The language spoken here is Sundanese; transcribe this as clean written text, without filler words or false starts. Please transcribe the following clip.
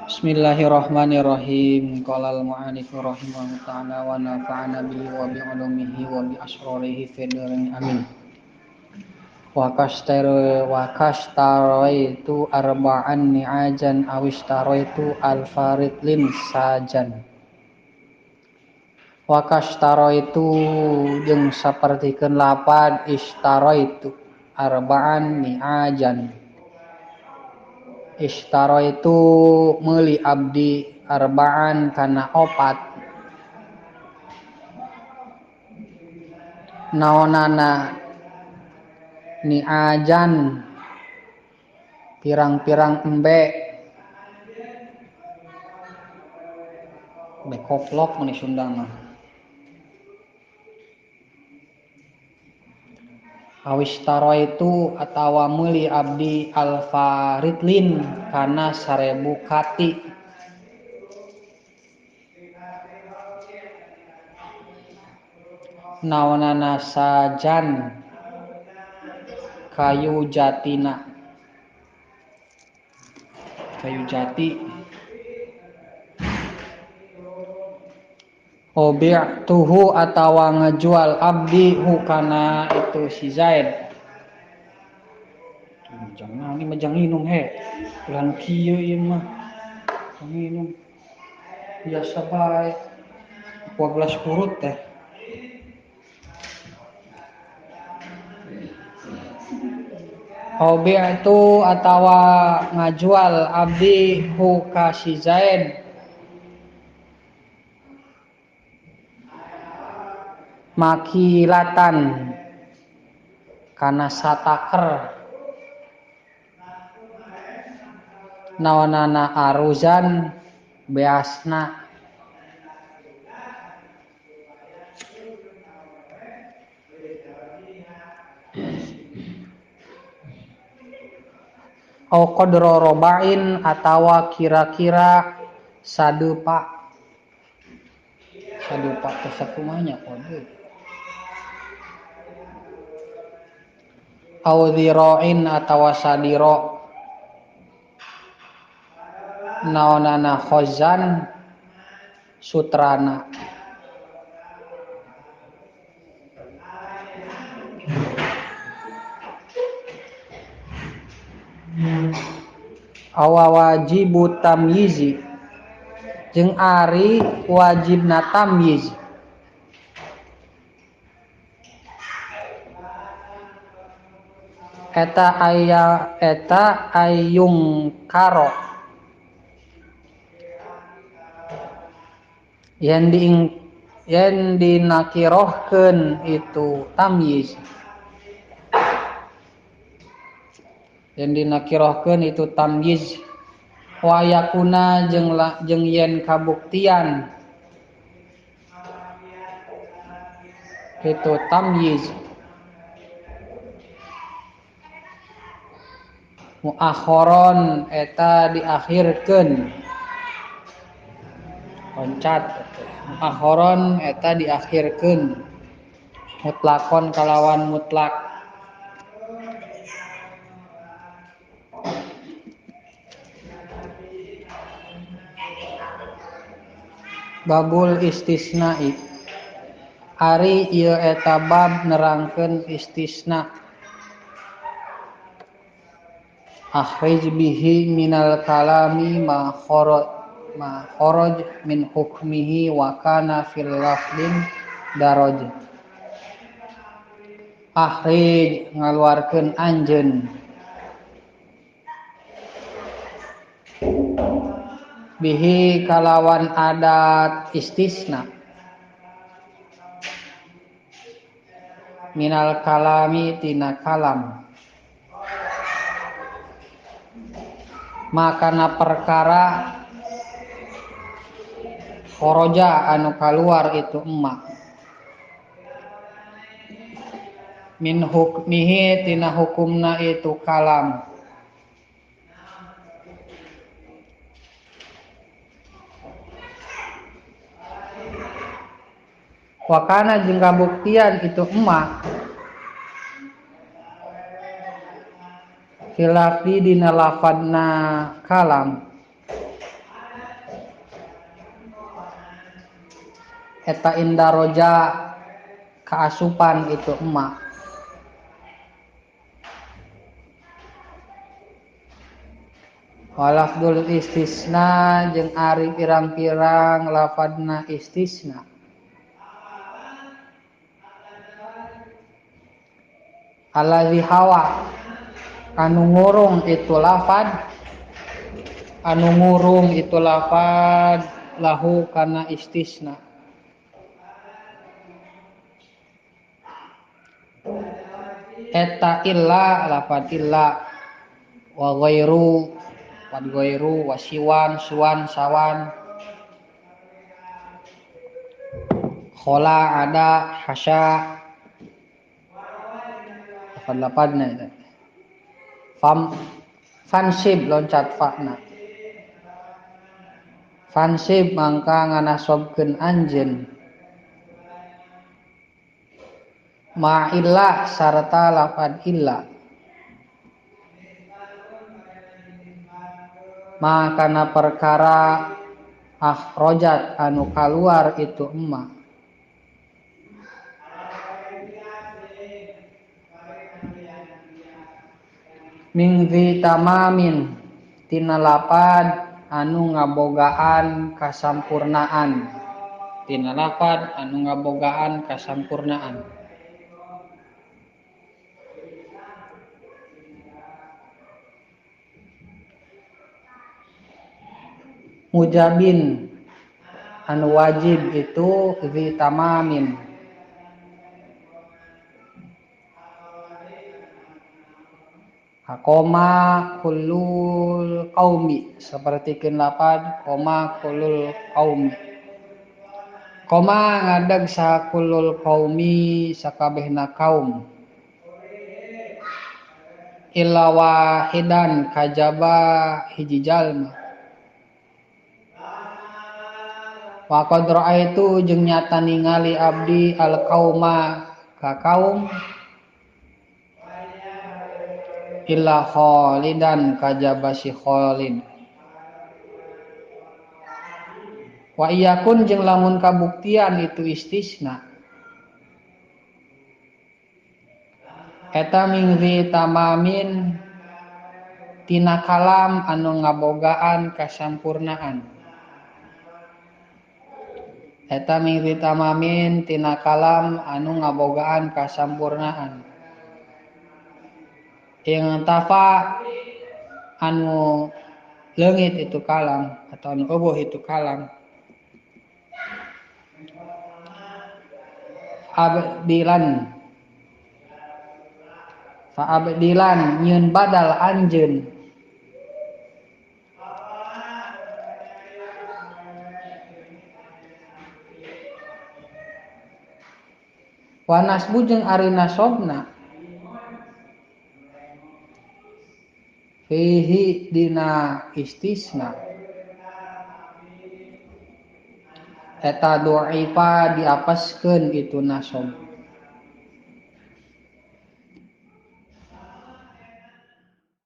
Bismillahirrahmanirrahim. Qala al-mu'allif rahimahullahu ta'ala wa nafa'ana bihi wa bi 'ulumihi wa bi asrarihi fid dharain amin. Wa kashtaraitu arba'an ni'ajan aw ishtaraitu al-faritlin sajan. Wa kashtaraitu jeung sapertikeun lapad ishtaraitu arba'an ni'ajan. Ishtaraitu meuli abdi arba'an kana opat. Naonana ni'ajan pirang-pirang embe. Embe koplok mun Sunda mah. Awistaraitu atawa meuli abdi alfaritlin kana 1000 kati. Naonana sajan kayu jatina. Kayu jati. Obi'tuhu atawa ngejual abdi hu kana itu si Zaid. Jangan ini mah jangan minum he. Ulah kieu ieu mah. Jangan minum. Biasa bae. 12 kurut teh. Obi'tu atawa ngajual abdi hu ka si Zaid. Makilatan kana sataker. Naonana aruzan beasna. Au qadra roba'in atawa kira-kira sadupa. Sadupa teh sakumanya kode. Au dhira'in atawa sadiro. Naonana khozan sutrana. Awa wajibu tamyizi jeung ari wajibna tamyiz. Eta aya eta ayung karo yen dinakirohkeun itu tamyiz. Yen dinakirohkeun itu tamyiz. Wa yakuna jeung yen kabuktian itu tamyiz. Muakhiron eta diakhirkeun. Loncat muakhiron eta diakhirkeun. Mutlakon kalawan mutlak. Babul istisna'i. Ari ieu eta bab nerangkeun istisna. Akhrij bihi minal kalami ma kharaj min hukmihi wa kana fil lafdin daraj. Akhrij ngaluarkeun anjeun bihi kalawan adat istisna minal kalami tina kalam. Makana perkara khoroja anu kaluar itu emak min hukmihi tina hukumna itu kalam. Wakana jeung kabuktian itu emak khilafi dina lafadna kalam. Eta indaroja kaasupan itu emak. Walafdul istisna jeung ari pirang-pirang lafadna istisna. Allazi hawa anu ngurung itu lafad, anu ngurung itu lafad lahu kana istisna. Eta illa lafad illa wa ghairu wa ghairu wa siwan suwan sawan khola ada hasya lafad-lafadna eta. Fam fansib loncat fakna. Fansib mangka nganasobkeun anjeun ma illa sarta lafad illa. Ma kana perkara akhrajat anu kaluar itu emma. Min zi tamamin tina lapad anu ngabogaan kasampurnaan, tina lapad anu ngabogaan kasampurnaan. Mujabin anu wajib itu zi tamamin. Koma kulul qaumi sapertikeun lapad koma kulul qaumi. Koma ngadeg saha kulul qaumi sakabehna kaum. Illa wahidan kajaba hiji jalma. Wa qad ra'aitu jeung nyata ningali abdi al qauma ka kaum illa Khalidan kajaba si Khalid. Wa iyakun jeung lamun kabuktian itu istisna eta min zi tamamin tina kalam anu ngabogaan kasampurnaan. Eta min zi tamamin tina kalam anu ngabogaan kasampurnaan. Yang tafa anu leungit itu kalam atau anu eueuh itu kalam. Abdilan fa abdilan nyieun badal anjeun. Wa nasbu jeung ari nasobna fihi dina istisna eta du'ifa diapaskeun itu nasob.